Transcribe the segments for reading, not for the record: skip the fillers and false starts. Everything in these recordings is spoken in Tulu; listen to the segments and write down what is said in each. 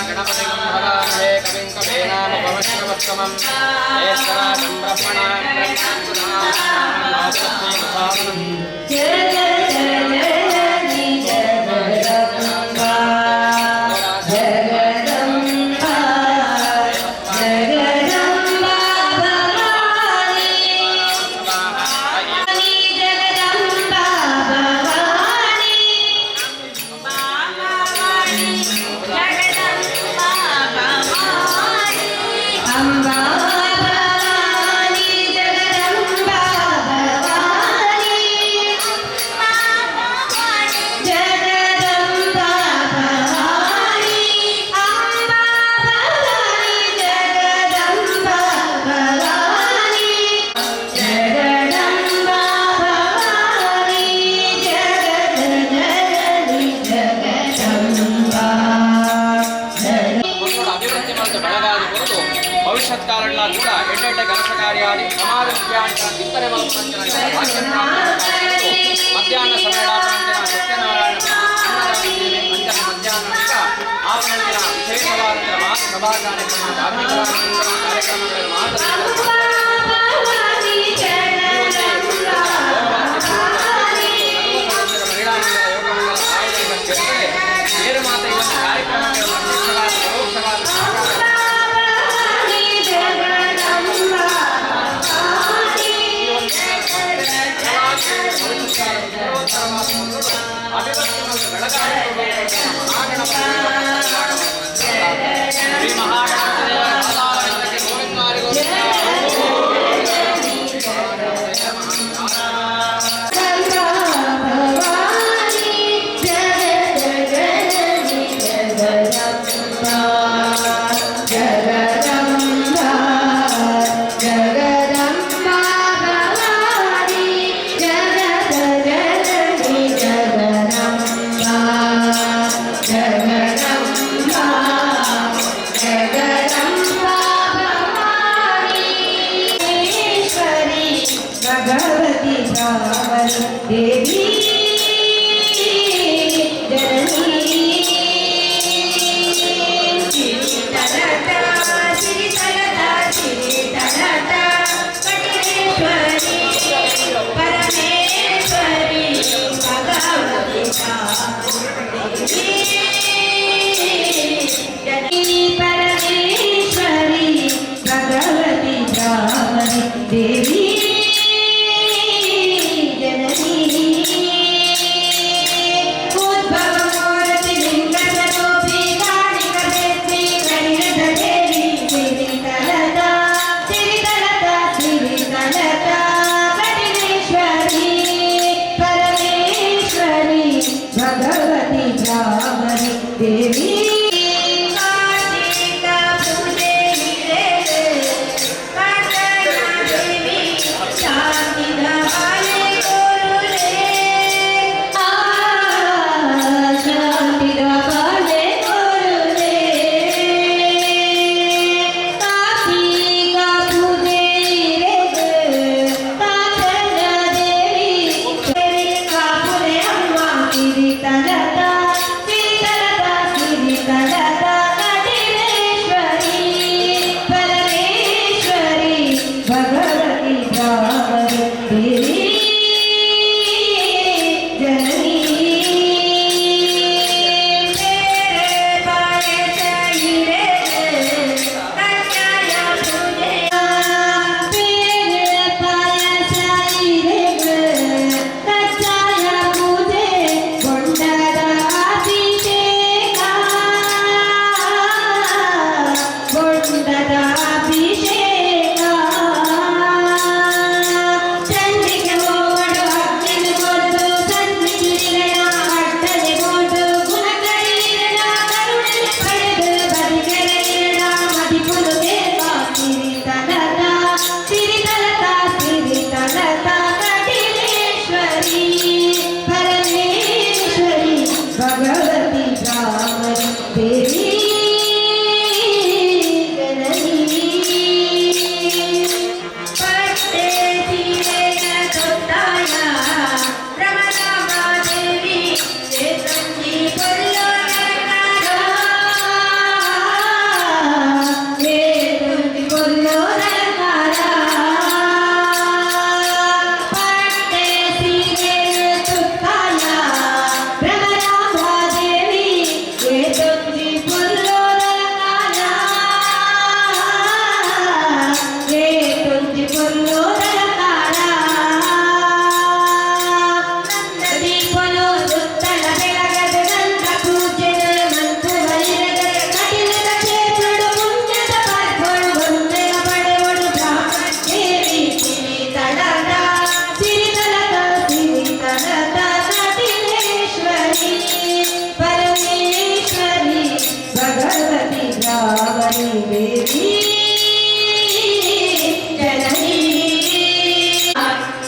ಗಣಪತಿಂ ಹವಾಮಹೇ ಕವಿಂ ಕವೇನಾಮಪಮಶ್ರವಸ್ತಮಂ ಜ್ಯೇಷ್ಠರಾಜಂ ಬ್ರಹ್ಮಣಾಂ ಬ್ರಹ್ಮಣಸ್ಪದಾನಂ. ಜಯ ಜನನಿ ಜಗದಂಬಾ ಜಗದಂಬಾ ಜಗದಂಬಾ ಭವಾನಿ ಜಗದಂಬಾ ಭವಾನಿ ಜಗದಂಬಾ ಭವಾನಿ. ಅಂಬಾ ಭವಾನಿ ಜಗದಂಬಾ ಭವಾನಿ ಜಗದಂಬಾ ಭವಾನಿ ಅಂಬಾ ಭವಾನಿ ಜಗದಂಬಾ ಭವಾನಿ ಜಗದಂಬಾ ಭವಾನಿ ಜಗದ ಜನನಿ ಜಗದಂಬಾ. ಅಭಿವೃದ್ಧಿ ಮತ್ತು ಬೆಳಗಾದ ಹೊರತು ಭವಿಷ್ಯತ್ ಕಾಲಗಳ ಕೂಡ ಎಡ್ಡೆಡ್ಡೆ ಕೆಲಸ ಕಾರ್ಯಾದಿ ಸಮಾಜ ಮುಖ್ಯಾಂಶ ಚಿಂತನೆ ಮಲ್ಪಂಚಿನ ಭಾಗ್ಯ ಪ್ರಾಪ್ತಿ. ಮಧ್ಯಾಹ್ನ ಸಮಯಡಾಪನಂಚಿನ ಸತ್ಯನಾರಾಯಣ ಅನ್ನದಾನ ಸೇವೆ ಅಂಚನೆ ಮಧ್ಯಾಹ್ನ ಆಪನಂಚಿನ ವಿಶೇಷವಾದಂತಹ ಮಾತು ಸಭಾ ಕಾರ್ಯಕ್ರಮ, ಧಾರ್ಮಿಕವಾದ ಚಿಂತನಾ ಕಾರ್ಯಕ್ರಮಗಳನ್ನು ಮಾತ್ರ ಭವಾನಿ ಜಗದಂಬಾ ಭವಾನಿ. ಮಹಿಳಾ ಮಂಡಲ, ಯೋಗ ಮಂಡಲ, ಸಾರ್ವಜನಿಕ ಸೇರ್ಪಡೆ ಏರು ಮಾತ ಈ ಒಂದು ಕಾರ್ಯಕ್ರಮಕ್ಕೆ ಪ್ರತ್ಯಕ್ಷವಾದ ಪರೋಕ್ಷವಾದ ಸಹಕಾರ. ಭವಾನಿ ಜಗದಂಬಾ ಭವಾನಿ. ಅಭಿವೃದ್ಧಿ ಮತ್ತು ಬೆಳಗಾವಿ ಶ್ರೀ ಮಹಾಗಣಪತಿ ದೇವರ ಪಾದಾರವಿಂದಕ್ಕೆ ಗೋವಿಂದಾರಿ ಗೋವಿಂದ. ಭವಾನಿ ಜಗದ ಜನನಿ ಜಗದಂಬಾ ಜಗದಂಬಾ ಜಗದಂಬಾ ಭವಾನಿ ಜಗದ ಜನನಿ ಜಗದಂಬಾ ಜಗದಂಬಾ ಜಗದಂಬಾ ಭವಾನಿ. ಈಶ್ವರಿ ಭಗವತಿ ಭ್ರಾಮರಿ ದೇವಿ ಜನನಿ. ಸಿರಿತಲತ ಸಿರಿತಲತ ಸಿರಿತಲತ ಕಟಿಲೇಶ್ವರಿ ಪರಮೇಶ್ವರಿ ಭಗವತಿ ದೇವಿ ಜನನಿ ಪರಮೇಶ್ವರಿ ಭಗವತಿ ಭ್ರಾಮರಿ ದೇವಿ ಜನನಿ. ಉದ್ಭವ ಮೂರ್ತಿ ಲಿಂಗ ಸ್ವರೂಪಿ ಕಾಳಿಕ ಭೇತ್ರಿ ಕರಿರಥ ದೇವಿ ಸಿರಿತಲತ ಸಿರಿತಲತ ಸಿರಿತಲತ ಕಟಿಲೇಶ್ವರಿ ಪರಮೇಶ್ವರಿ ಭಗವತಿ ಭ್ರಾಮರಿ ದೇವಿ. ಕಾರ್ತಿಕ ಪೂಜೆ ದೇವಿ ಶಾಂತಿದ ಬಾಲೆ ಕೋರುಲೆ. ಆ ಶಾಂತಿದ ಬಾಲೆ ಕೋರುಲೆ. ಕಾರ್ತೀಕ ಪೂಜೆ ಕಾಂಚನ ದೇವಿ ಕಾಪುಲೆ ಅಮ್ಮ ಸಿರಿತಲತ ಸಿರಿತಲತ ಸಿರಿತಲತ ಕಟಿಲೇಶ್ವರಿ ಪರಮೇಶ್ವರಿ ಭಗವತಿ ಭ್ರಾಮರಿ ದೇವಿ ಜನನಿ. ಪೇರೆ ಪಾಯಸ ಇರೆ ಕಜ್ಜಾಯ ಪೂಜೆ. ಪೇರೆ ಪಾಯಸ ಇರೆ ಕಜ್ಜಾಯ ಪೂಜೆ ಬೊಂಡದ ಅಭಿಷೇಕ ಬೊಂಡದ ಅಭಿಷೇಕ. ಚಂದ್ರಿಕೆ ಹೋಗಡು ಅಗ್ನಿನ ಕೊದ್ದು ಸನ್ನಿಧಿಗಳ ಅಡ್ಡಲೆ ಬೋಡು ಗುಣಕರೀರಣ ಕರುಣೆ ಪಡೆದು ಬದಿಗೆರೆಯಿರಣ ಮದಿಪುಲು ದೇವ ಸಿರಿತಲತ ಸಿರಿತಲತ ಸಿರಿತಲತ ಕಟಿಲೇಶ್ವರಿ ಪರಮೇಶ್ವರಿ ಭಗವತಿ ಭ್ರಾಮರಿ ದೇವಿ ಜನನಿ. ಪಟ್ಟೆ ಸೀರೆಯ ತೊತ್ತಾಯ ರಮಣಾದೇವಿ ಚೇತಂಜಿ ಪೊಲ್ಲೋ. ಭ್ರಾಮರಿ ದೇವಿ ಜನನಿ.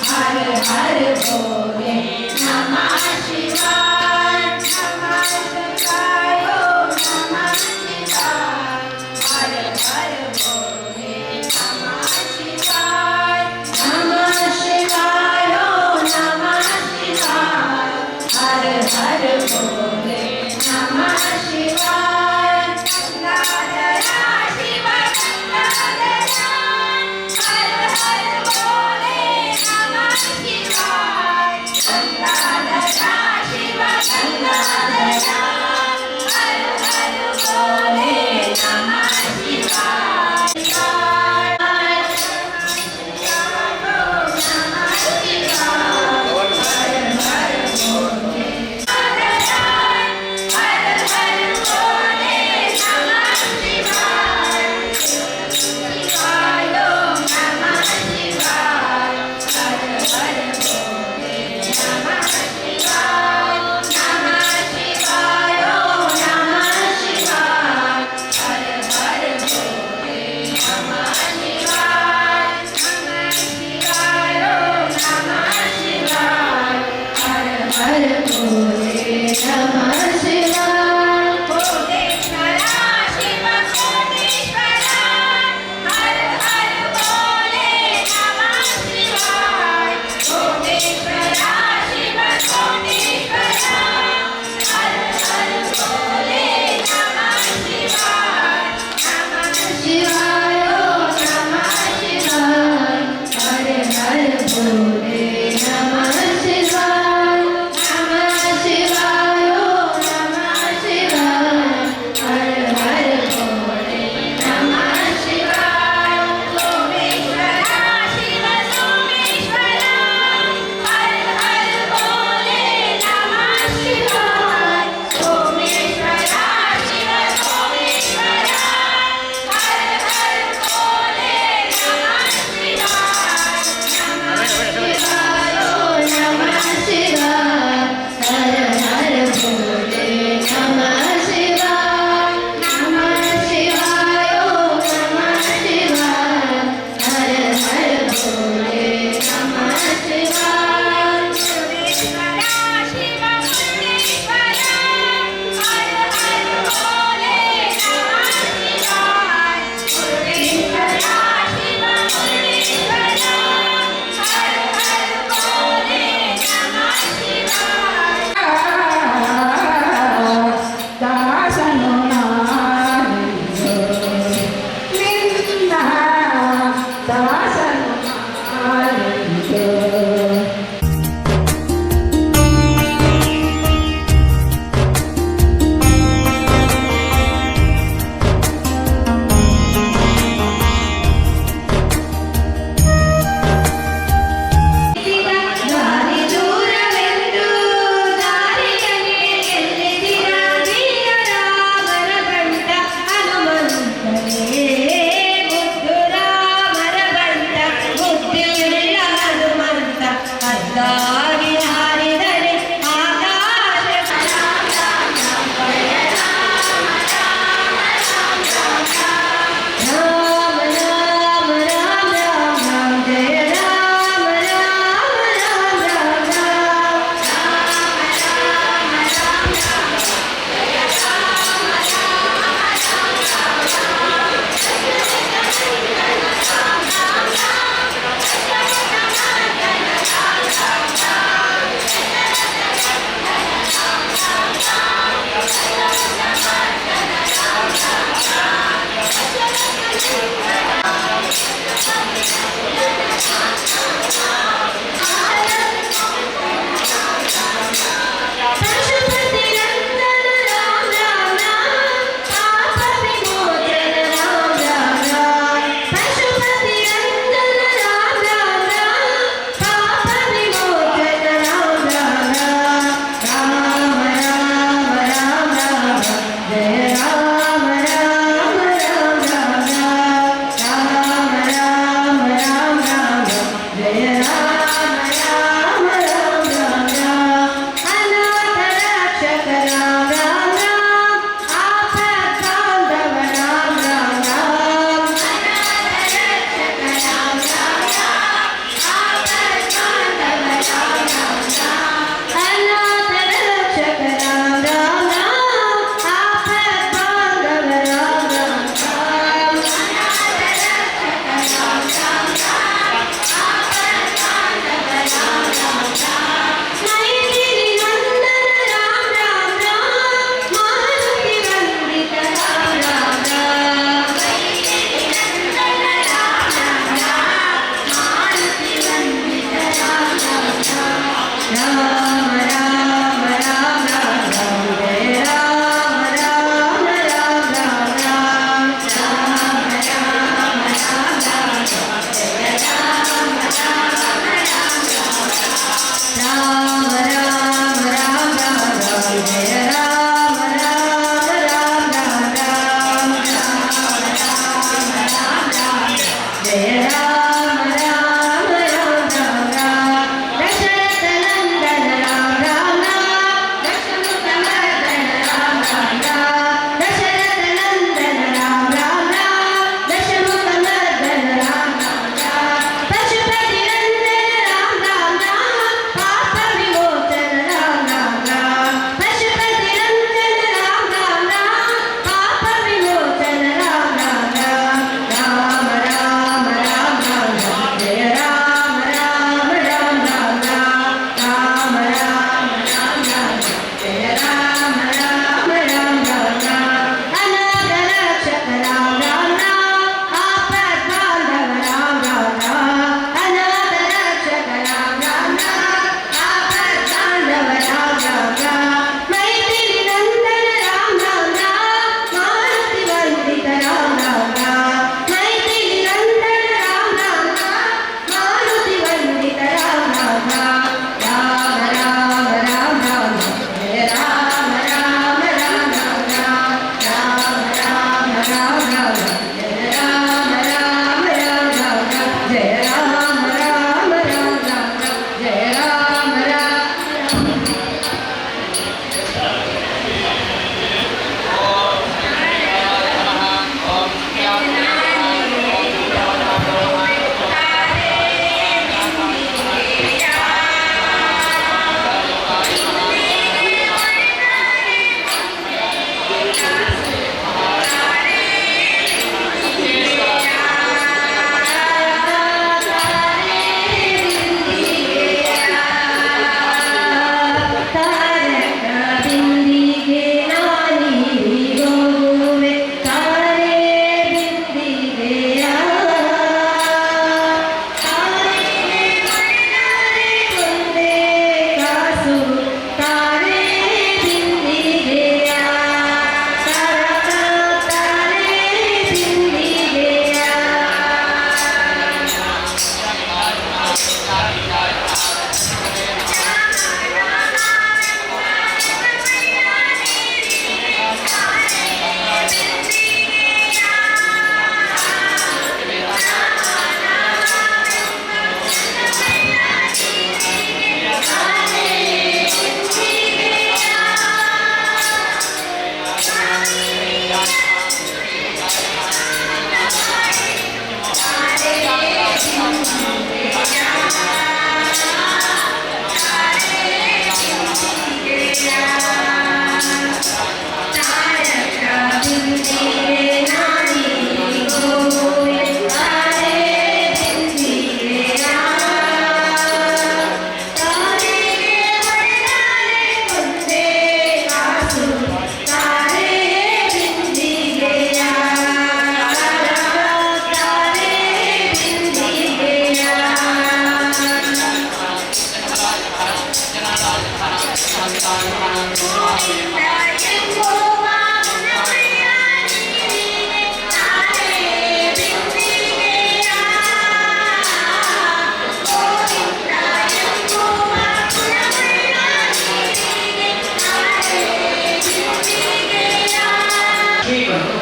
हर हर बोले नमः शिवाय, नमः शिवाय, ओम नमः शिवाय। हर हर बोले नमः शिवाय, नमः शिवाय, ओम नमः शिवाय। हर हर बोले नमः शिवाय। गंगाधरा शिव।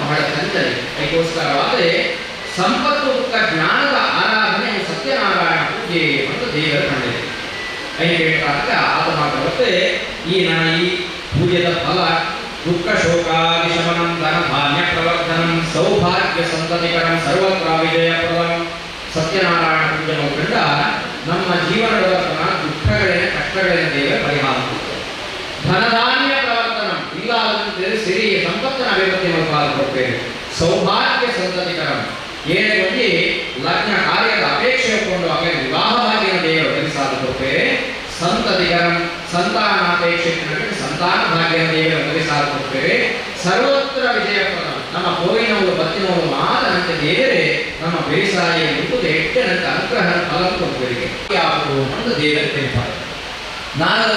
ಬಹಳ ಚಂದನೆ. ಅದಕ್ಕೋಸ್ಕರವಾದರೆ ಸಂಪತ್ತು ಉಕ್ತ ಜ್ಞಾನದ ಆರಾಧನೆ ಸತ್ಯನಾರಾಯಣ ಪೂಜೆ ಮತ್ತು ದೇವರ ಕಂಡಿದೆ. ಐದು ಆತ ಮಾತ್ರವತ್ತೆ ಈ ನನ್ನ ಈ ಪೂಜೆದ ಫಲ ದುಃಖ ಶೋಕಾದಿ ಶಮನಂ ಧನ ಧಾನ್ಯ ಪ್ರವರ್ಧನಂ ಸೌಭಾಗ್ಯ ಸಂತತಿಕರಂ ಸರ್ವತ್ರ ವಿಜಯಪ್ರದಂ. ಸತ್ಯನಾರಾಯಣ ಪೂಜೆ ನೋಡ್ಕೊಂಡ ನಮ್ಮ ಜೀವನದ ದುಃಖಗಳೇನ ಕಷ್ಟಗಳೇನ ದೇವರ ಪರಿಹಾರ ಕೊಡ್ತಾರೆ. ಧನಧಾನ್ಯ ಪ್ರವರ್ತನಂ ಇಲ್ಲ ಸಿರಿ ಸಂಪತ್ತಿನ ಅಭಿವೃದ್ಧಿ ಕೊಡ್ತೇವೆ. ಸೌಭಾಗ್ಯ ಸಂತತಿಕರಂ ಏನೇ ಒಂಜಿ ಲಗ್ನ ಕಾರ್ಯದ ಅಪೇಕ್ಷೆ ಕೊಂಡು ಆಮೇಲೆ ವಿವಾಹ ಭಾಗ್ಯನ ದೇವರು ಒದಗಿಸಾದ ಕೊಡ್ತೇವೆ. ಸಂತತಿಕರಂ ಸಂತಾನಾಪೇಕ್ಷೆ ಸಂತಾನ ಭಾಗ್ಯನ ದೇವರು ಒದಗಿಸಾದ ಕೊಡ್ತೇವೆ. ಸರ್ವತ್ರ ವಿಜಯಪ್ರದಂ ನಮ್ಮ ಕೋವಿನವರು ಬತ್ತಿನವರು ಮಾತನಂತೆ ದೇವರೇ ನಮ್ಮ ಬೇಸಾಯ ಎಂಬುದು ಎಟ್ಟನಂತೆ ಅನುಗ್ರಹ ಫಲ ಕೊಡ್ತೇವೆ. ಯಾವುದು ಅಂತ ದೇವರು ತಿಳಿಪಾರೆ. ನಾರದ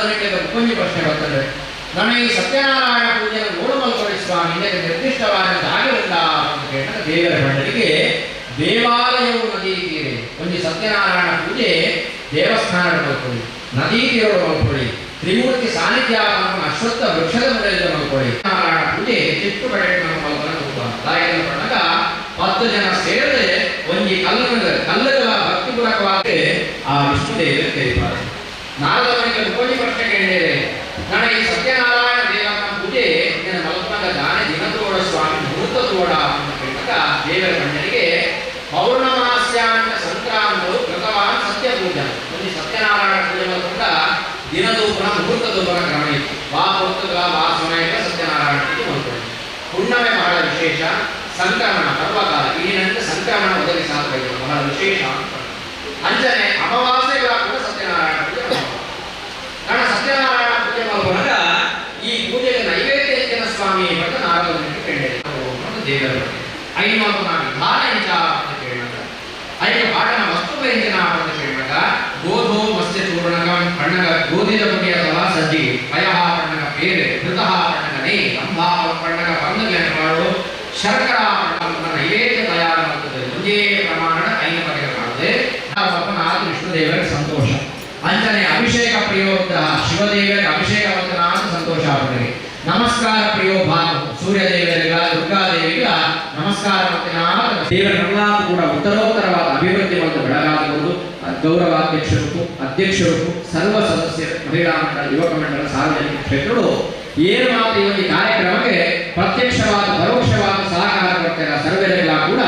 ಕೊಂಚ ಪ್ರಶ್ನೆ ಬರ್ತದೆ, ನನಗೆ ಸತ್ಯನಾರಾಯಣ ಪೂಜೆಯನ್ನು ನೋಡು ಸ್ವಾಮಿ ಇದಕ್ಕೆ ನಿರ್ದಿಷ್ಟವಾದ ಜಾಗವಿಲ್ಲ ಅಂತ ಕೇಳಿದಾಗ ದೇವರ ಮಂಡಳಿಗೆ ದೇವಾಲಯವು ನದಿ ತೀರೆ ಒಂದು ಸತ್ಯನಾರಾಯಣ ಪೂಜೆ ದೇವಸ್ಥಾನದ ಮಲ್ಕೊಳ್ಳಿ, ನದಿ ತೀರೋಡು ಮಲ್ಕೊಳ್ಳಿ, ತ್ರಿಮೂರ್ತಿ ಸಾನ್ನಿಧ್ಯ ಅಶ್ವತ್ಥ ವೃಕ್ಷದ ಮುಳೆಯಿಂದ ಮಲ್ಕೊಳ್ಳಿ. ನಾರಾಯಣ ಪೂಜೆ ಹೆಚ್ಚು ಕಡೆ ಪಡಾಗ 10 ಜನ ಸೇರದೆ ಒಂಜಿ ಕಲ್ಲು ಕಲ್ಲುಗಳ ಭಕ್ತಿಪೂರ್ವಕವಾಗಿ ಆ ವಿಷ್ಣು ದೇವರು ತಿಳಿಪಾರೆ. ನಾರದ ಮನೆಗೆ ಉಪಜಿ ಪ್ರಶ್ನೆ ಕೇಳಿದ್ದೇವೆ, ನನಗೆ ಈ ಸತ್ಯನಾರಾಯಣ ದೇವನ ಪೂಜೆ ನನ್ನ ಮಲ್ಪನಾಗ ದಾನೆ ದಿನತೋಡ ಸ್ವಾಮಿ ಮುಹೂರ್ತ ತೋಡ ಅಂತ ಕೇಳಿದಾಗ ದೇವರ ಕಣ್ಣನಿಗೆ ಪೌರ್ಣಮಾಸ್ಯಾಂತ ಸಂಕ್ರಾಂತವು ಕೃತವಾನ್ ಸತ್ಯ ಪೂಜಾ. ಒಂದು ಸತ್ಯನಾರಾಯಣ ಪೂಜೆ ಮಲ್ಕೊಂಡ ದಿನದೂಪನ ಮುಹೂರ್ತದೂಪನ ಕ್ರಮ ಇತ್ತು. ವಾ ಪುಸ್ತಕ ವಾ ಸಮಯಕ್ಕೆ ಸತ್ಯನಾರಾಯಣ ಪೂಜೆ ಮಲ್ಕೊಳ್ಳಿ. ಹುಣ್ಣಮೆ ಬಹಳ ವಿಶೇಷ, ಸಂಕ್ರಮಣ ಪರ್ವಕಾಲ ಈಗಿನಂತೆ ಸಂಕ್ರಮಣ ಒದಗಿಸಾಗಬೇಕು ಬಹಳ ವಿಶೇಷ. ಅಂಜನೆ ಅಮಾವಾಸ್ಯೆಗಳ ಕೂಡ ಸತ್ಯನಾರಾಯಣ ಪೂಜೆ ಮಾಡ್ತಾರೆ. ಕಾರಣ ಸತ್ಯನಾರಾಯಣ ಪೂಜೆ ಮಾಡುವಾಗ ಈ ಪೂಜೆಗೆ ನೈವೇದ್ಯ ಹೆಚ್ಚಿನ ಸ್ವಾಮಿ ಮತ್ತು ನಾರದನಿಗೆ ಕೇಳಿದೆ ದೇವರ ಐದು ವಿಧಾನ ಎಂಚ ಅಂತ ಕೇಳಿದಾಗ ಐದು ಪಾಠನ ವಸ್ತು ಎಂಚಿನ ಅಂತ ಕೇಳಿದಾಗ ಗೋಧೋ ಮತ್ಸ್ಯ ಚೂರ್ಣಕ ಬಣ್ಣಗ ಗೋಧಿದ ಪುಡಿ ಅಥವಾ ಸಜ್ಜಿಗೆ ಪಯಃ ಬಣ್ಣಗ ಪೇರೆ ಘೃತಃ ಬಣ್ಣಗ ನೈ ರಂಭಾ ಬಣ್ಣಗ ಬಂದು ಶರ್ಕರ ಬಣ್ಣ ನೈವೇದ್ಯ ತಯಾರು ಮಾಡುತ್ತದೆ. ಒಂದೇ ಪ್ರಮಾಣ 5 ಬಗೆಯ ಮಾಡುತ್ತದೆ. ವಿಷ್ಣುದೇವರಿಗೆ ಸಂತೋಷ. ಅಂಜನೆ ಅಭಿಷೇಕ ಪ್ರಿಯೋದ್ಧ ಶಿವದೇವರಿಗೆ ಅಭಿಷೇಕ ಅಂತ ಸಂತೋಷ ಆಗ್ತದೆ. ನಮಸ್ಕಾರ ಪ್ರಿಯೋ ಭಾನು ಸೂರ್ಯದೇವರಿಗ ದುರ್ಗಾದೇವಿಗ ನಮಸ್ಕಾರ ಮತ್ತೆ ದೇವರ ಕೂಡ ಉತ್ತರೋತ್ತರವಾದ ಅಭಿವೃದ್ಧಿ ಮತ್ತು ಬೆಳಗಾಗಬಹುದು. ಗೌರವಾಧ್ಯಕ್ಷರು ಅಧ್ಯಕ್ಷರು ಸರ್ವ ಸದಸ್ಯರು ಮಹಿಳಾ ಮಂಡಲ ಯುವಕ ಮಂಡಲ ಸಾರ್ವಜನಿಕ ಕ್ಷೇತ್ರಗಳು ಏನು ಮಾತ್ರ ಈ ಒಂದು ಕಾರ್ಯಕ್ರಮಕ್ಕೆ ಪ್ರತ್ಯಕ್ಷವಾದ ಪರೋಕ್ಷವಾದ ಸಹಕಾರ ಕೊಡ್ತಾರೆ. ಸರ್ವರೆಲ್ಲ ಕೂಡ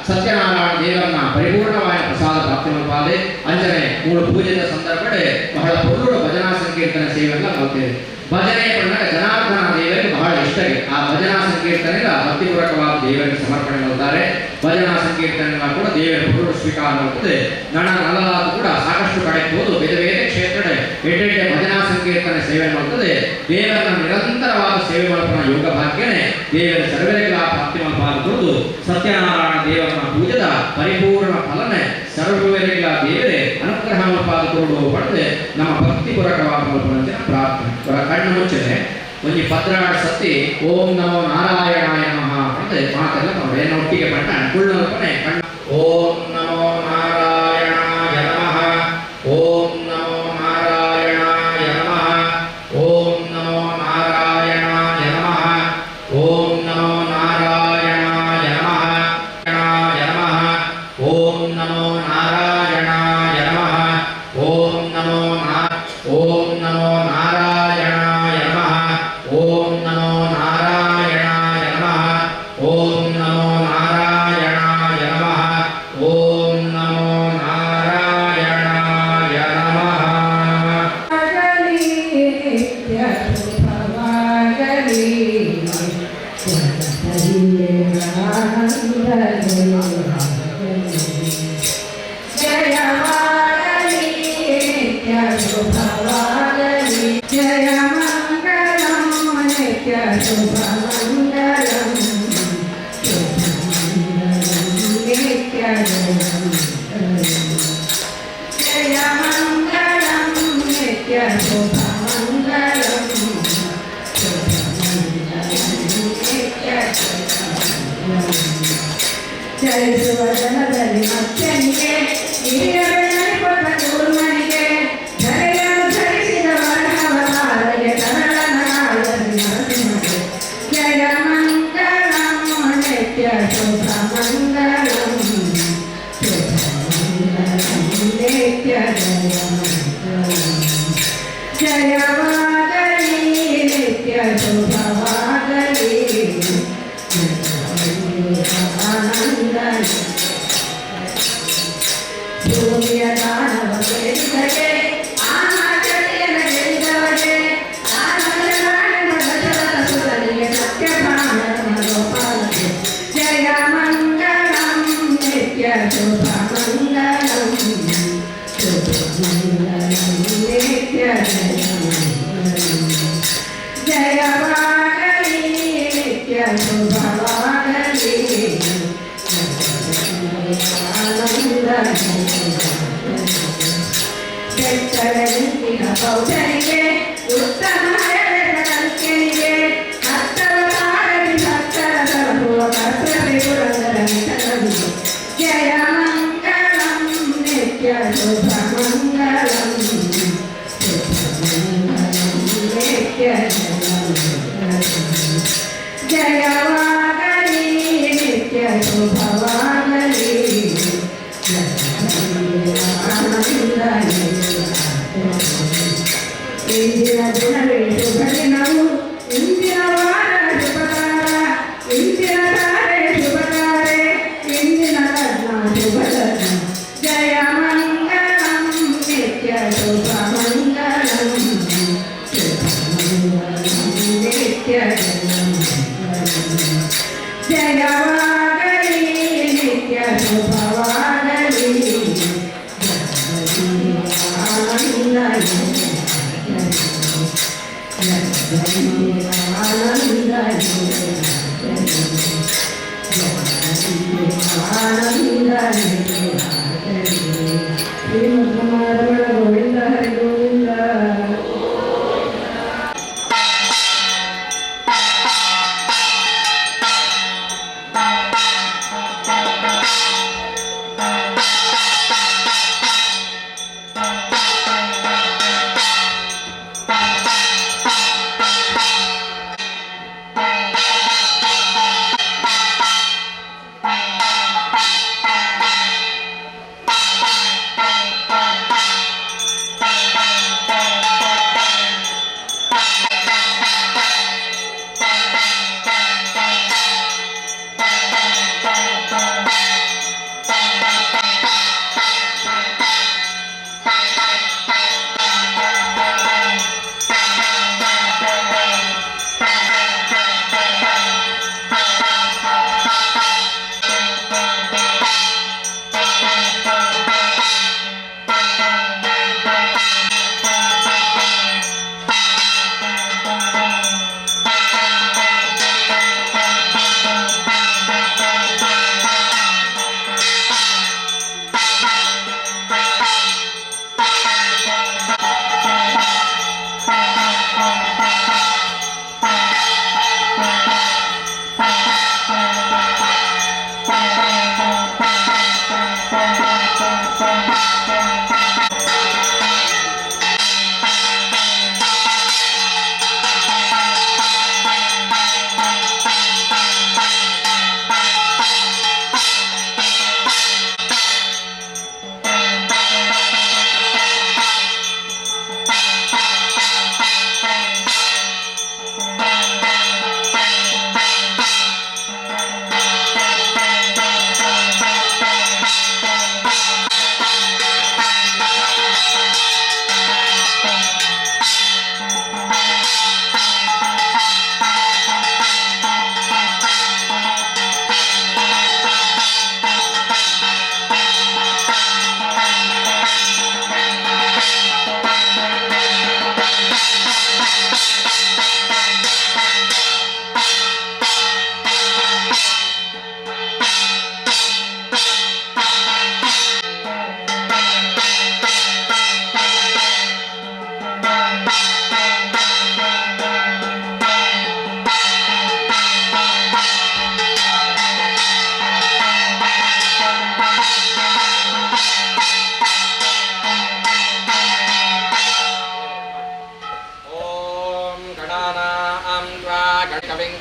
ಸತ್ಯನಾರಾಯಣ ದೇವರನ್ನ ಪರಿಪೂರ್ಣವಾದ ಪ್ರಸಾದ ಪ್ರಾಪ್ತಿ ಮಾಡುತ್ತದೆ. ಅಂಜನೆ ಮೂರು ಪೂಜೆಯ ಸಂದರ್ಭಡೆ ಬಹಳ ಪೊರುಳು ಭಜನಾ ಸಂಕೀರ್ತನೆ ಸೇವೆಲ್ಲ ಮಾಡ್ತೇವೆ. ಭಜನೆ ಪಣ್ಣಾಗ ಜನಾರ್ದನ ದೇವರಿಗೆ ಬಹಳ ಇಷ್ಟ. ಆ ಭಜನಾ ಸಂಕೀರ್ತನೆಗೆ ಭಕ್ತಿಪೂರ್ವಕವಾದ ದೇವರಿಗೆ ಸಮರ್ಪಣೆ ಮಾಡುತ್ತಾರೆ. ಭಜನಾ ಸಂಕೀರ್ತನೆ ಕೂಡ ದೇವರ ಪುರುಳು ಸ್ವೀಕಾರ ಮಾಡುತ್ತದೆ. ನಣ ನಲಲಾದ ಕೂಡ ಸಾಕಷ್ಟು ಕಡೆ ಹೋದು ಬೇರೆ ಬೇರೆ ಕ್ಷೇತ್ರದ ಎಡ್ಡೆಡ್ಡೆ ಭಜನಾ ಸಂಕೀರ್ತನೆ ಸೇವೆ ಮಾಡುತ್ತದೆ. ದೇವರನ್ನ ನಿರಂತರವಾದ ಸೇವೆ ಮಾಡುವ ಯೋಗ ಭಾಗ್ಯನೇ ದೇವರ ಸರ್ವರಿಗಳ ಪ್ರಾಪ್ತಿ ಮಾಡುವುದು. ಸತ್ಯನಾರಾಯಣ ದೇವರನ್ನ ಪೂಜೆದ ಪರಿಪೂರ್ಣ ಫಲನೆ ಸರ್ವರಿಗಳ ದೇವರೇ ಅನುಗ್ರಹ ಕೊಡುವ ಪಡೆದೆ ನಮ್ಮ ಭಕ್ತಿಪೂರ್ವಕವಾದ ಪ್ರಾರ್ಥನೆ. ಕಣ್ಣು ಮುಚ್ಚದೆ ಒಂದು ಪದ್ರಾಡ್ ಸತಿ ಓಂ ನಮೋ ನಾರಾಯಣಾಯ ನಮಃ ಅಂತ ಮಾತೆಲ್ಲ ನೋಡಿ ಒಟ್ಟಿಗೆ ಬಣ್ಣ ಕುಳ್ಳನೆ ಕಣ್ಣು ಓಂ ನಮೋ ನಾರಾಯಣಾಯ ನಮಃ ಓಂ ನಮೋ ನಾರಾಯಣಾಯ ನಮಃ ಓಂ ನಮೋ ನಾರಾಯಣಾಯ ನಮಃ ಓಂ ನಮೋ ನಾರಾಯಣಾಯ ನಮಃ ನಮಃ ಓಂ ನಮೋ ನಾರಾಯಣಾಯ ನಮಃ ಓಂ ನಮೋ ಓಂ ನಮೋ ನಾರಾಯಣಾಯ ನಮಃ ಓಂ ನಮೋ ನಾರಾಯಣಾಯ ನಮಃ ಓಂ ನಮೋ ನಾರಾಯಣಾಯ ನಮಃ ಓಂ ನಮೋ ನಾರಾಯಣಾಯ ನಮಃ. ನಿತ್ಯ ಶುಭವಾಗಲಿ. ಜಯವಾಗಲಿ ನಿತ್ಯ ಶುಭವಾಗಲಿ ಜಯ ಮಂಗಳಂ ನಿತ್ಯ ಶುಭ ಮಂಗಳಂ ಶುಭಮಂಗಳಂ ನಿತ್ಯ ಜಯ ಮಂಗಳಂ ನಿತ್ಯ ಶುಭ ಮಂಗಳಂ ಶುಭಮಂಗಳಂ ನಿತ್ಯ ಚಲಿಸುವ ಜನದಲ್ಲಿ ಮಚ್ಚನಿಗೆ ಹಿರಿಯರ ಕೂರ್ಮನಿಗೆ ಧರೆಯನ್ನು ಧರಿಸಿದ ವರಹವತಾರಗೆ ತರಳನ ನರಸಿಂಹಗೆ ಜಯ ಮಂಗಳಂ ನಿತ್ಯ ಶುಭ ಮಂಗಳಂ ಶುಭಮಂಗಳಂ ನಿತ್ಯ ಜಯ ಮಂಗಳಂ ಜಯವಾಗಲಿ ನಿತ್ಯ ಶುಭವಾಗಲಿ ಆನಂದ ಭೂಮಿಯ ದಾನವ ಸೇರಿದಗೆ ಆನಾಚರಿಯನ ಗೆಲ್ಲಿದವಗೆ ಆನಂದ ದಶರಥ ಸುತನಿಗೆ ಸತ್ಯಭಾಮ ಗೋಪಾಲಗೆ ಜಯ ಮಂಗಳಂ ನಿತ್ಯ ಶುಭ ಮಂಗಳಂ ಶುಭ ಮಂಗಳಂ ನಿತ್ಯ ಜಯ ಮಂಗಳಂ ಜಯವಾಗಲಿ ನಿತ್ಯ ಶುಭವಾಗಲಿ ಆನಂದ ಬೆಟ್ಟಗಳಿಂದಿನ ಬೌದ್ಧನಿಗೆ ಉತ್ತಮ ಕಲ್ಕೆನಿಗೆ ಹತ್ತವತಾರದಿ ಭಕ್ತರ ಸಲಹುವ ಕರ್ತವ್ಯ ಪುರಂದರ ವಿಠಲನಿಗೆ ಜಯ ಮಂಗಳಂ ನಿತ್ಯ ಶುಭ ಮಂಗಳಂ ಶುಭ ಮಂಗಳಂ ನಿತ್ಯ ಜಯ ಮಂಗಳಂ ಜಯವಾಗಲಿ ನಿತ್ಯ ಶುಭವಾಗಲಿ ಆನಂದ ಇಂದಿನ ದಿನವೇ ಶುಭ ದಿನವು, ಇಂದಿನ ವಾರ ಶುಭಕಾರ, ಇಂದಿನ ತಾರೆ ಶುಭ ತಾರೆ, ಇಂದಿನ ಲಗ್ನ ಶುಭ ಲಗ್ನ. ಜಯ ಮಂಗಳಂ ನಿತ್ಯ ಶುಭ ಮಂಗಳಂ ಶುಭ ಮಂಗಳಂ ನಿತ್ಯ ಜಯ ಮಂಗಳಂ ಜಯವಾಗಲಿ ನಿತ್ಯ ಶುಭವಾಗಲಿ ಆನಂದ ಆನಂದ ಆನಂದ. ಶ್ರೀಮದ್ ರಮಣ ಗೋವಿಂದ ಹರಿ ಗೋವಿಂದ.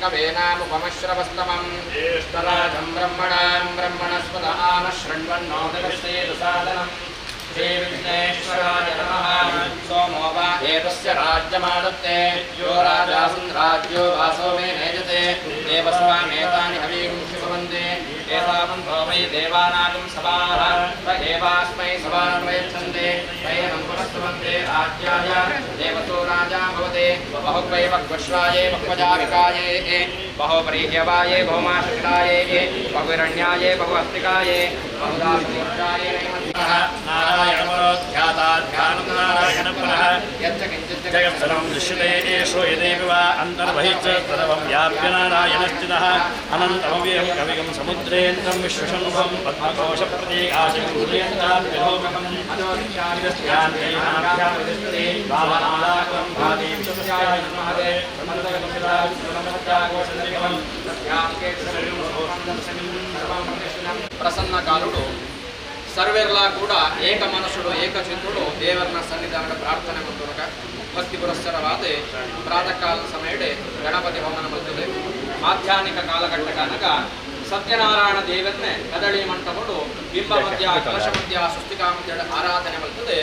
ಕವೇನಾಮುಪಮಶ್ರವಸ್ತಮಂ ಜ್ಯೇಷ್ಠರಾಜಂ ಬ್ರಹ್ಮಣಾಂ ಬ್ರಹ್ಮಣಸ್ಪದ ಆನಃ ಶೃಣ್ವನ್ನೋದರಸ್ಯೇದು ಶ್ರೀ ವಿಘ್ನೇಶ್ವರಾಯ ನಮಃ. ಸೋಮೋ ವಾ ಏತಸ್ಯ ರಾಜ್ಯಮಾದತ್ತೆ ಯೋ ರಾಜಾಸನ್ ರಾಜ್ಯೋ ವಾಸೋ ಮೇ ನೇಜತೆ ದೇವಸ್ವಾಮೇತಾನಿ ಹವೀಂಷಿ ಭವಂತಿ ಏತಾವಂತೋ ವೈ ದೇವಾನಾಗಂ ಸಭಾಃ ತ ಏವಾಸ್ಮೈ ಸಭಾನ್ ಪ್ರಯಚ್ಛन्ति ತೈನಂ ಪುನಃಸ್ತುವಂತೆ ರಾಜ್ಯಾಯ ದೇವತೋ ರಾಜಾ ಭವತಿ बहुवै बह्वश्वाये बह्वजाविकाये बहुपरीह्यवाये बहुमाशकाये बहुहिरण्याये बहुअस्तिकाये बहुदासमूर्धाये नारायणपरो यच्च किञ्चित् जगत्सर्वं दृश्यते एषो यदेव वा अन्तर्बहिश्च सर्वं व्याप्य नारायणस्थितः अनन्तमव्ययं कविगं समुद्रेन्द्रं विश्वशम्भं पद्मकोशप्रतीकाशिं उदयन्ताभ्यलोकम् ప్రసన్నకాలుడు సర్వేర్లా కూడా ఏక మనుషుడు ఏకచిత్రుడు దేవర్న సన్నిధాన ప్రార్థನೆ ಮಂతునಕ ಭಕ್ತಿ ಪುರಸ್ಸರವಾದ ಪ್ರಾತಃಕಾಲ ಸಮಯಡೆ ಗಣಪತಿ ಹೋಮನ ಮಲ್ತದೆ. ಮಾಧ್ಯಾಹ್ನಿಕ ಕಾಲಘಟ್ಟಕನಗ ಸತ್ಯನಾರಾಯಣ ದೇವನ್ನೇ ಕದಳಿ ಮಂಟಪಡು ಬಿಂಬ ಮಧ್ಯ ಕಲಶ ಮಧ್ಯ ಸುಸ್ತಿಕಾ ಮಧ್ಯ ಆರಾಧನೆ ಮಲ್ತದೆ.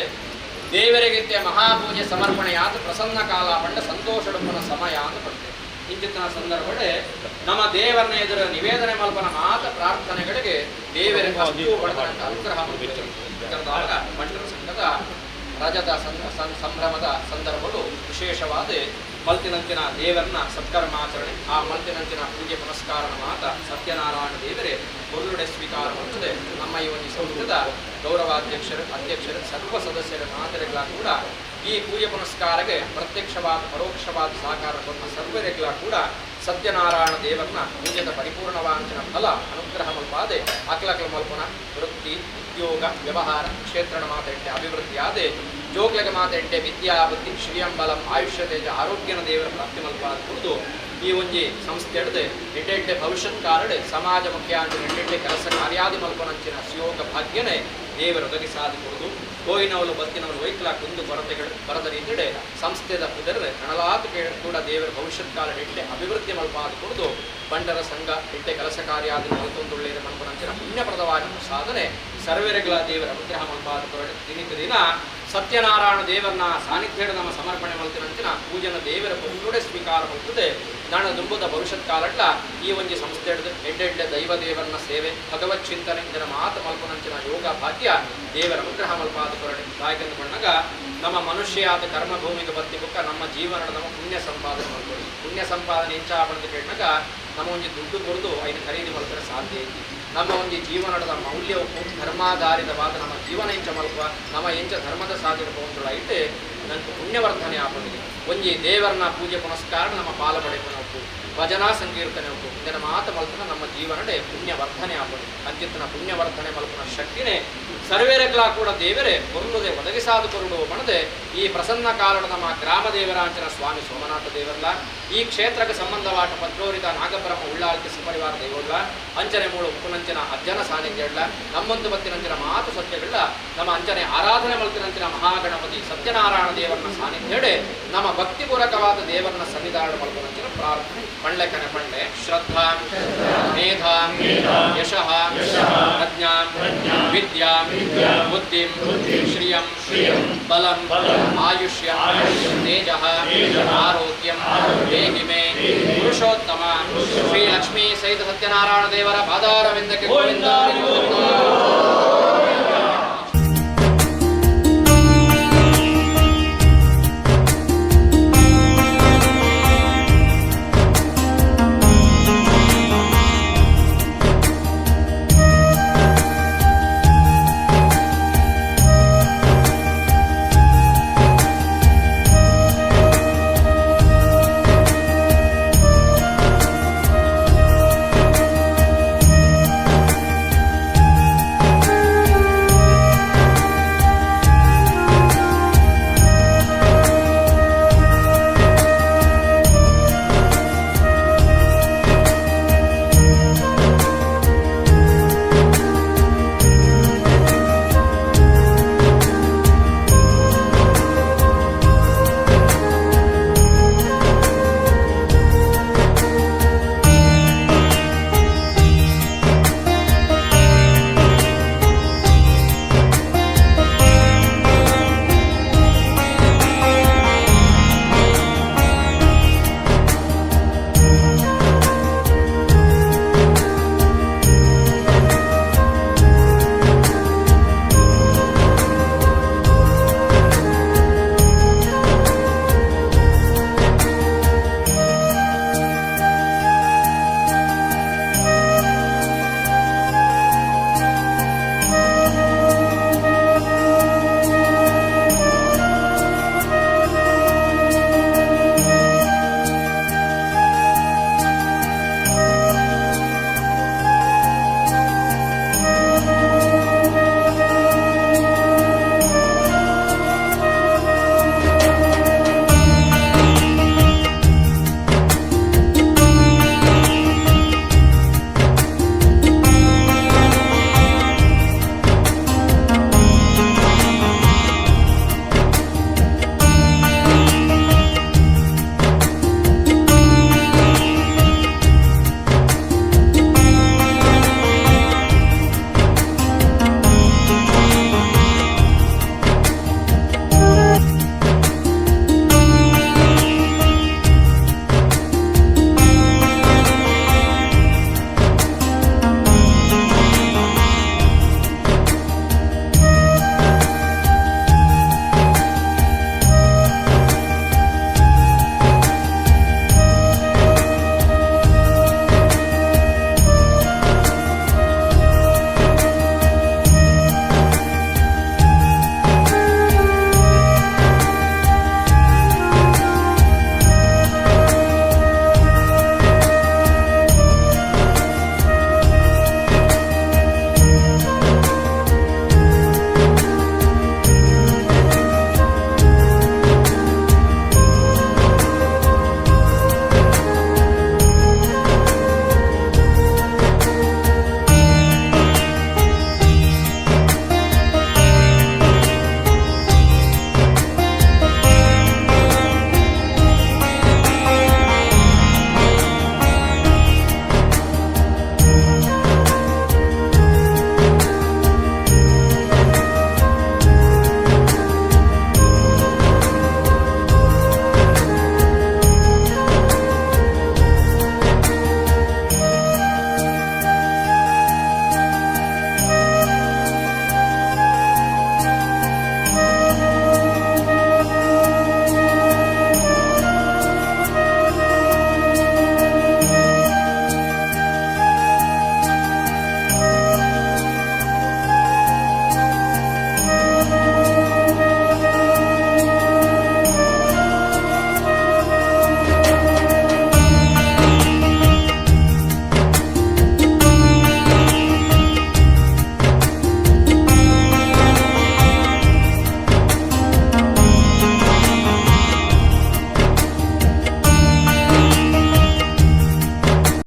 ದೇವರಿಗಿತ್ತೆ ಮಹಾಪೂಜೆ ಸಮರ್ಪಣೆಯಾದ ಪ್ರಸನ್ನ ಕಾಲ ಪಂಡ ಸಂತೋಷಡುಪ್ಪನ ಸಮಯ ಅಂತ ಪಡ್ತೇವೆ. ಇಂಚಿತ್ತಿನ ಸಂದರ್ಭಡೆ ನಮ್ಮ ದೇವರನ್ನ ಎದುರು ನಿವೇದನೆ ಮಲ್ಪನ ಮಾತ ಪ್ರಾರ್ಥನೆಗಳಿಗೆ ದೇವರಿಗೆ ಅಷ್ಟು ಪಡೆದಂತ ಅನುಗ್ರಹ ಮಾಡಿದಾಗ ಬಂಟರ ಸಂಘದ ರಜದ ಸಂಭ್ರಮದ ಸಂದರ್ಭಗಳು ವಿಶೇಷವಾದ ಮಲ್ತಿನಂಚಿನ ದೇವರನ್ನ ಸತ್ಕರ್ಮಾಚರಣೆ, ಆ ಮಲ್ತಿನಂಚಿನ ಪೂಜೆ ಪುನಸ್ಕಾರನ ಮಾತ ಸತ್ಯನಾರಾಯಣ ದೇವರೇ ಮೊದಲುಡೆ ಸ್ವೀಕಾರ ಮಾಡುತ್ತದೆ. ನಮ್ಮ ಈ ಒಂದು ಸಂಸ್ಥೆದ ಗೌರವಾಧ್ಯಕ್ಷರು ಅಧ್ಯಕ್ಷರು ಸರ್ವ ಸದಸ್ಯರ ಮಾತರೆಗಳ ಕೂಡ ಈ ಪೂಜೆ ಪುನಸ್ಕಾರಕ್ಕೆ ಪ್ರತ್ಯಕ್ಷವಾದ ಪರೋಕ್ಷವಾದ ಸಹಕಾರ ಕೊಟ್ಟ ಸರ್ವರೆಗಳ ಕೂಡ ಸತ್ಯನಾರಾಯಣ ದೇವರನ್ನ ಪೂಜೆದ ಪರಿಪೂರ್ಣವಾಂಚಿನ ಫಲ ಅನುಗ್ರಹ ಮಲ್ಪಾದೆ ಅಕ್ಲಕ್ಲ ಮಲ್ಪನ ವೃತ್ತಿ ಉದ್ಯೋಗ ವ್ಯವಹಾರ ಕ್ಷೇತ್ರಣ ಮಾತೆಂಟೆ ಅಭಿವೃದ್ಧಿಯಾದೆ ಜೋಗ್ಲಗ ಮಾತೆಂಟೆ ವಿದ್ಯಾ ಬುದ್ಧಿ ಶ್ರೀಯಂಬಲಂ ಆಯುಷ್ಯ ತೇಜ ಆರೋಗ್ಯನ ದೇವರ ಪ್ರಾಪ್ತಿ ಮಲ್ಪಾದ ಕುರಿತು ಈ ಒಂಜಿ ಸಂಸ್ಥೆ ಹಿಡಿದು ಎಡ್ಡೆಡ್ಡೆ ಭವಿಷ್ಯತ್ ಕಾರಡೆ ಸಮಾಜ ಮುಖ್ಯಾಂಚಿನ ಎಡ್ಡೆಡ್ಡೆ ಕೆಲಸ ಕಾರ್ಯಾದಿ ಮಲ್ಪನಂಚಿನ ಸುಯೋಗ ಭಾಗ್ಯನೇ ದೇವರು ಒದಗಿಸಾದ ಕೊಡುದು. ಕೋಯಿನವಲು ಬತ್ತಿನವಲು ವೈಕ್ಲ ಕುಂದು ಕೊರತೆಗಳು ಬರದ ರೀತಿಡೆ ಸಂಸ್ಥೆದ ಪುದರದೆ ಕಣಲಾತು ಕೂಡ ದೇವರ ಭವಿಷ್ಯತ್ ಕಾಲ ಎಡ್ಡೆ ಅಭಿವೃದ್ಧಿ ಮಲ್ಪಾದ ಕೊಡುದು. ಬಂಡರ ಸಂಘ ಎಡ್ಡೆ ಕೆಲಸ ಕಾರ್ಯಾದಿ ಮಲ್ತೊಂದುಳ್ಳೇದ ಮಲ್ಪನಂಚಿನ ಪುಣ್ಯಪ್ರದವಾದ ಸಾಧನೆ ಸರ್ವೆರೆಗಳ ದೇವರ ಅನುಗ್ರಹ ಮಲ್ಪಾದ ಕೊರಡೆ. ದಿನಕ್ಕೆ ದಿನ ಸತ್ಯನಾರಾಯಣ ದೇವರನ್ನ ಸಾನ್ನಿಧ್ಯದ ನಮ್ಮ ಸಮರ್ಪಣೆ ಮಲ್ತಿನಂಚಿನ ಪೂಜನ ದೇವರ ಪುಣ್ಯಡೆ ಸ್ವೀಕಾರ ಮಲ್ತದೆ. ನಾನು ದುಂಬುದ ಭವಿಷ್ಯತ್ ಕಾಲಡ್ಲ ಈ ಒಂಜಿ ಸಂಸ್ಥೆ ಹಿಡಿದು ಎಡ್ಡೆಡ್ಡೆ ದೈವ ದೇವರನ್ನ ಸೇವೆ ಭಗವತ್ ಚಿಂತನೆ ಇದರ ಮಾತು ಮಲ್ಪನಂಚಿನ ಯೋಗ ಭಾಗ್ಯ ದೇವರ ಅನುಗ್ರಹ ಮಲ್ಪಾದ ಕೊರಡೆ. ದಾಯಕಂದು ಬಣ್ಣಗ ನಮ್ಮ ಮನುಷ್ಯಾದ ಕರ್ಮಭೂಮಿಗೆ ಬತ್ತಿ ಬುಕ್ಕ ನಮ್ಮ ಜೀವನದ ನಮ್ಮ ಪುಣ್ಯ ಸಂಪಾದನೆ ಮಲ್ಕೊಳ್ಳಿ. ಪುಣ್ಯ ಸಂಪಾದನೆ ಇಂಚಾಪಣದ ಕೇಳಿನಾಗ ನಮ್ಮ ಒಂಜಿ ದುಡ್ಡು ಕೊರದು ಐದು ಖರೀದಿ ಮಲ್ಪರೆ ಸಾಧ್ಯ ಐತಿ. ನಮ್ಮ ಒಂಜಿ ಜೀವನದ ಮೌಲ್ಯವು ಧರ್ಮಾಧಾರಿತವಾದ ನಮ್ಮ ಜೀವನ ಎಂಚ ಮಲ್ಪ ನಮ್ಮ ಎಂಚ ಧರ್ಮದ ಸಾಧನೆ ಐತೆ ನಂಗೆ ಪುಣ್ಯವರ್ಧನೆ ಆಪೊಂದಿದೆ. ಒಂಜಿ ದೇವರನ್ನ ಪೂಜೆ ಪುನಸ್ಕಾರ ನಮ್ಮ ಪಾಲ ಪಡೆಪುನವು ಭಜನಾ ಸಂಕೀರ್ತನೆ ಉಂಟು ಇದರ ಮಾತು ಮಲ್ಪನ ನಮ್ಮ ಜೀವನಡೆ ಪುಣ್ಯವರ್ಧನೆ ಆಪೊಂದಿದೆ. ಅಂಚಿತ್ತನ ಪುಣ್ಯವರ್ಧನೆ ಮಲ್ಪನ ಶಕ್ತಿನೇ ಸರ್ವೇರಗ್ಲ ಕೂಡ ದೇವರೇ ಕೊರುಳುದೆ ಒದಗಿಸಾದು ಕೊರುಡು ಬಣದೆ ಈ ಪ್ರಸನ್ನ ಕಾಲದ ನಮ್ಮ ಗ್ರಾಮ ದೇವರಾಂಚನ ಸ್ವಾಮಿ ಸೋಮನಾಥ ದೇವರಲ್ಲ ಈ ಕ್ಷೇತ್ರಕ್ಕೆ ಸಂಬಂಧವಾದ ಪತ್ರೋರಿತ ನಾಗಬ್ರಹ್ಮ ಉಳ್ಳಾಳ್ಕೆ ಸಪರಿವಾರ ದೈವಲ್ಲ ಅಂಚನೆ ಮೂಳು ಉಪನಂಚನ ಅಜ್ಜನ ಸಾನ್ನಿಧ್ಯ ನಮ್ಮಂತು ಬತ್ತಿನಂಚಿನ ಮಾತು ಸತ್ಯಗಳ ನಮ್ಮ ಅಂಚನೆ ಆರಾಧನೆ ಮಲ್ತಿನಂಚಿನ ಮಹಾಗಣಪತಿ ಸತ್ಯನಾರಾಯಣ ದೇವರನ್ನ ಸಾನ್ನಿಧ್ಯಡೆ ನಮ್ಮ ಭಕ್ತಿಪೂರ್ವಕವಾದ ದೇವರನ್ನ ಸನ್ನಿಧಾನ ಮಲ್ಪನಂಚಿನ ಪ್ರಾರ್ಥನೆ. ಪಂಡ್ಲೆಕನೆ ಪಂಡೆ ಶ್ರದ್ಧಾ ಮೇಧಾ ಯಶಃ ಪ್ರಜ್ಞಾ ವಿದ್ಯಾ ಬುದ್ಧಿಂ ಶ್ರಿಯಂ ಬಲಂ ಆಯುಷ್ಯ ತೇಜಃ ಆರೋಗ್ಯಂ ದೇಹಿ ಮೇ ಪುರುಷೋತ್ತಮ ಶ್ರೀ ಲಕ್ಷ್ಮೀ ಸಹಿತ ಸತ್ಯನಾರಾಯಣ ದೇವರ ಪಾದಾರವಿಂದಕ್ಕೆ ಗೋವಿಂದ.